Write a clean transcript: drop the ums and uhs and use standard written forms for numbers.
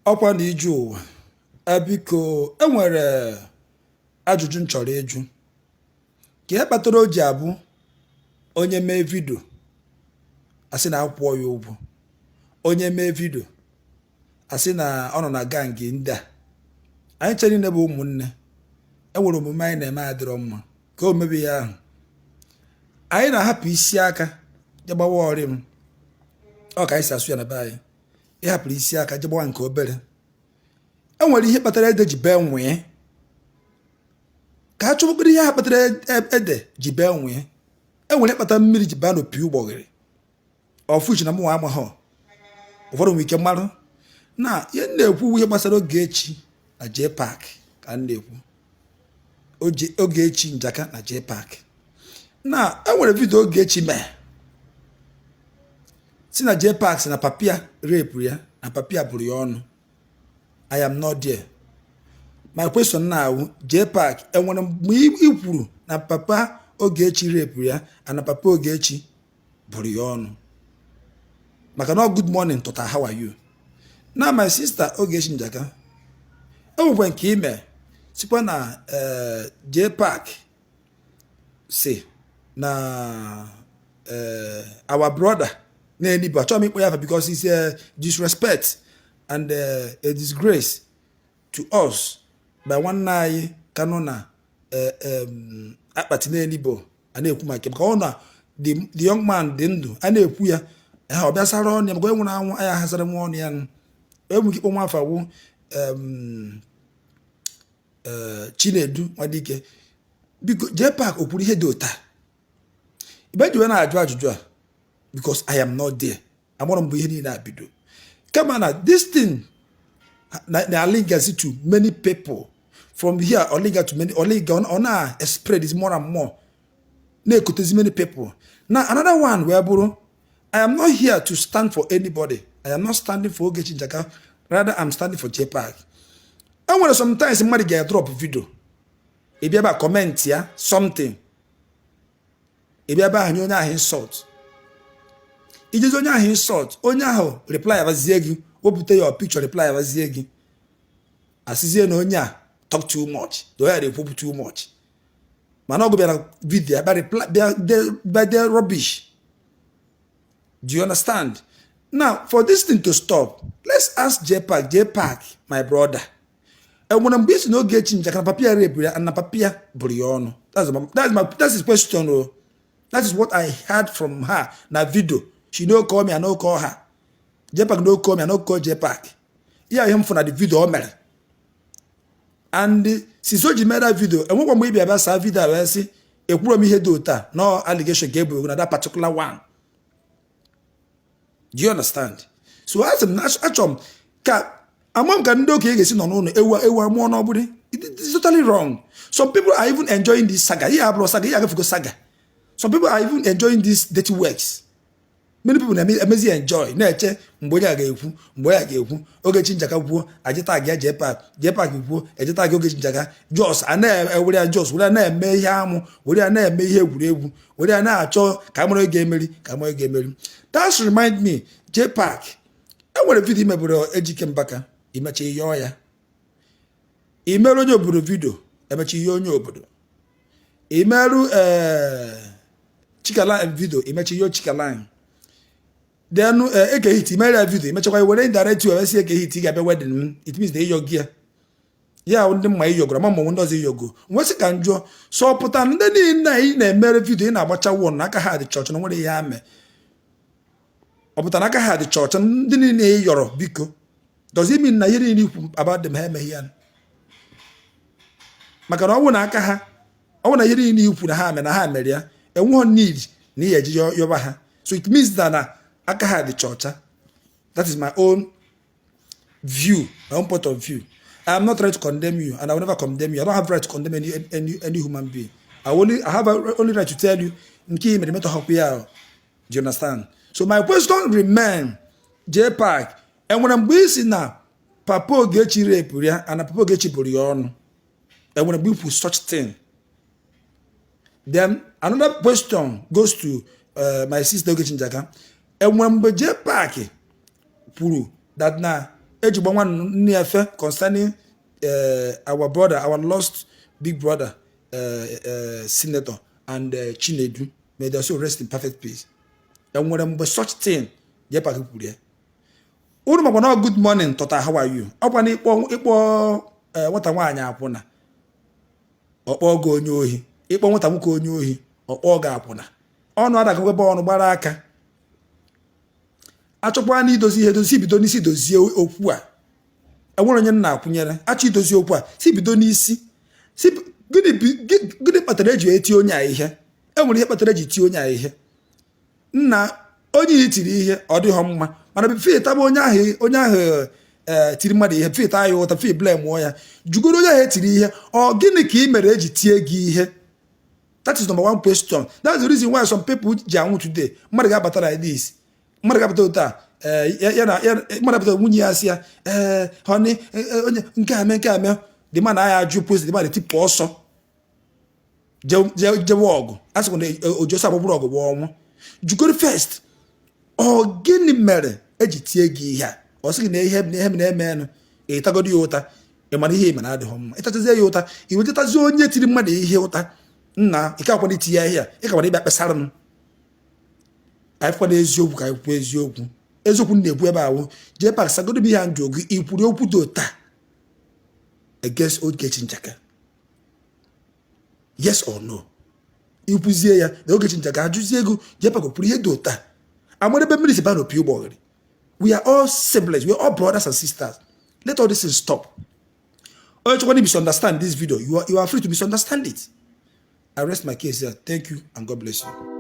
Ọkwa na ije ụwa. Biko, enwere ajụjụ m chọrọ ịjụ. Ka ihe kpatara o ji abụ onye mee video, asị na akwụọ ya ụgwọ? Onye mee video, asị na ọ nọ na gang ndị a. Anyị chere niile bụ ụmụnne. Enwere omume anyị na-eme adịrọ mma ka o mebi ya ahụ. Anyị na-ahapụ isi aka je gbawa ọrịm. Ọ ka anyị si asụ ya na be anyị. Ịhapụrụ isi aka je gbawa nke obere. Enwere ihe kpatara ede ji bee nwee. Ka a chọpụtara ihe ahụ kpatara ede ji bee nwee. Enwere ihe kpatara mmiri ji baa n'opi ụgbọghịrị. Ọfụchi na mụnwa amaghọ. Ụfọdụ nwere ike marụ. Na ihe m na-ekwu, ihe gbasara Ogechi na JPAC ka m na-ekwu. Ogechi Njaka na JPAC. Na enwere video Ogechi mee si na JPAC si na papia rape ya, na papia bụrụ ya ọnụ. I am not there. My question na-awụ, JPAC, enwere mgbe ị kwuru na papa Ogechi rape ya and na papa Ogechi bụrụ ya ọnụ? Maka na ọ good morning tụta, how are you? Na my sister Ogechi Njaka, enwekwa nke ime sikwa na JPAC si na our brother na-enibu. Achọghị m ịkpọ ya afa because it's a disrespect and a disgrace to us by nwanne anyị ka nọ na akpati na-enibo a na-ekwu maka ọ na the young man dị ndụ a na-ekwu ya ha. Ọ bịa sara ọnụ ya maka onye nwụrụ anwụ anyị ahazara nwa ọnụ ya. Enwe ike ịkpọ nwa afa wụ Chinedu Nwadike. Biko, JPAC, o kwuru ihe dị otu a? Ibe ji wee na-ajụ ajụjụ a because I am not there. Amụrụ m bụ ihe niile a bido kama na this thing na lingazi to many people from here. Ọ liga to many, ọ liga, ọ na spread is more and more, na-ekotezi many people. Na another one wee bụrụ, I am not here to stand for anybody. I am not standing for Ogechi Njaka, rather I'm standing for JPAC. E nwere sometimes mmadụ ga-drop video, ị bịa ebe a comment ya something, ị bịa ebe ahụ nye onye ahụ insult. Ijezi onye ahụ insult, onye ahụ reply abazie gị, wepụta ya picture, reply abazie gị, asịzie na onye a talk too much, na onye a na-ekwupụ too much. Mana ọgụ bịara video bịa reply, bịa dee rubbish. Do you understand? Now, for this thing to stop, let's ask JPAC. JPAC, my brother, enwere mgbe isi na Ogechi Njaka na papia rape ya na papia bụrụ ya ọnụ? That's his question o. That is what I heard from her na video. She no call me, I no call her. JPAC no call me, I no call JPAC. Ihe m fụ na the video o mere, and since o ji mere that video, enwekwa mgbe ị bịa bịa saa video a wee sị ekwuro m ihe dị otu a, no allegation ka ebu na that particular one. Do you understand? So asị m na achọrọ m ka ama m ka ndị okenye ga-esi nọ n'ụlọ, ewu ewu amụọ n'ọbụrụ. It is totally wrong. Some people are even enjoying this saga. Ihe abụrụ saga, ihe agafego saga. Some people are even enjoying these dirty works. Many people na-emezi enjoy, na-eche mgbe onye a ga-ekwu, mgbe onye a ga-ekwu. Ogechi Njaka kwuo, ajeta gị JPAC. JPAC kwuo, ejeta gị Ogechi Njaka. Just a na-ewere ya, just were ya na-eme ihe amụ, were ya na-eme ihe egwuregwu, were ya na-achọ ka amara oge emeri, ka amara oge emeri. That's remind me, JPAC, enwere video imebere Ejike Mbaka, imecha yọọ ya. Imerụ onye obodo video, emecha ihe onye obodo. Imerụ ee Chikaline video, imecha ihe Chikaline. Then Eke Hit, imere ya video, imechakwa were indirect wee sị Eke Hit, ị ga-abịa wedding m. It means na ịyọ gị ya ya ndị mma ịyọgoro ma mmanwụ ndị ọzọ ịyọgo. Nwesị ka njụọ, so pụta ndị niile ị na-emere video, ị na-agbacha won n'aka ha dị chọọchị na nwere ihe ha mee? Ọ pụtara n'aka ha dị chọọchị, ndị niile ị yọrọ biko? Does it mean na ihe niile ikwu about them, ha emeghị ya? Maka na ọ bụ na aka ha, ọ bụ na ihe niile ikwu na ha mere, na ha mere ya, enweghị need na ihe eji yọba ha. So it means that na aka ha dị chọọcha. That is my own view, my own point of view. I am not trying to condemn you, and I will never condemn you. I don't have right to condemn any human being. I have only right to tell you nke i mere metọ ya. Do you understand? So my question remain, JPAC, enwere mgbe isi na papa Ogechi rape ya and na papa Ogechi bụrụ ya ọnụ? Enwere mgbe ikwu such thing? Then another question goes to my sister Ogechi Njaka. Enwere mgbe JPAC kwuru that na Eji gba nwa nne ya fe concerning our brother, our lost big brother, Senator and Chinedu. May their soul rest in perfect peace. Enwere mgbe such thing JPAC kwuru ya? Unu makwa na "Good morning, tọta, how are you?" Ọkwa na ịkpọ nwata nwaanyị akwụna, ọkpọ gị onye ohi. Ịkpọ nwata nwoke onye ohi, ọkpọ gị akwụna. Ọnụ adagakwa ebe ọnụ gbara aka. Achọkwa na idozi ihe dozi, bido n'isi dozie okwu a. Enwere onye nna akwụnyere achọ idozi okwu a, si bido n'isi. Si gịnị kpatara eji eti onye a ihe? Enwere ihe kpatara eji tie onye a ihe. Nna onye i tiri ihe, ọ dịghọ mma, mana before ịtaba onye ahụ ee tiri mmadụ ihe, before ịta ya ụta, before blame ya, jugoro onye ahụ etiri ihe, ọ gịnị ka ị mere eji tie gị ihe? That is number one question. That's the reason why some people ji anwụ today. Mmadụ ga-abata like this, mmadụ ga-abata otu a, ya na mmadụ abata, nwunye ya sị ya, "Ee, honey, onye nke a mee, nke a mee." The man aya ajụ post, the man etipụ ọsọ jewe ọgụ. A sịkwa na oji ọsọ agbagburu ọgụ bụ ọnwụ. Jugoro first, ọ gịnị mere eji tie gị ihe a? Ọ sị gị na ihe na ihe na-emenụ. Ịtagodi ya ụta, ị mara ihe ị mere adịghị mma. Ịtachazie ya ụta, ị wetatazie onye tiri mmadụ ihe ụta. Nna, ike akwana itinye ya ihe a, ị kakwara ịbịa kpesara m. Anyị fụkwana eziokwu, ka anyị kwuo eziokwu. Eziokwu m na-ekwu ebe ahụ, JPAC, sagodo m ihe a njụ gị. Ikwuru okwu dị ụta against Ogechi Njaka, yes or no? Ikwuzie ya na Ogechi Njaka, ajụzie ego JPAC kwuru ihe dị ụta, amara ebe mmiri si ba n'opi ụgbọghịrị. We are all siblings, we are all brothers and sisters. Let all this thing stop. Onye chọkwana misunderstand this video, you are free to misunderstand it. I rest my case here. Thank you and God bless you.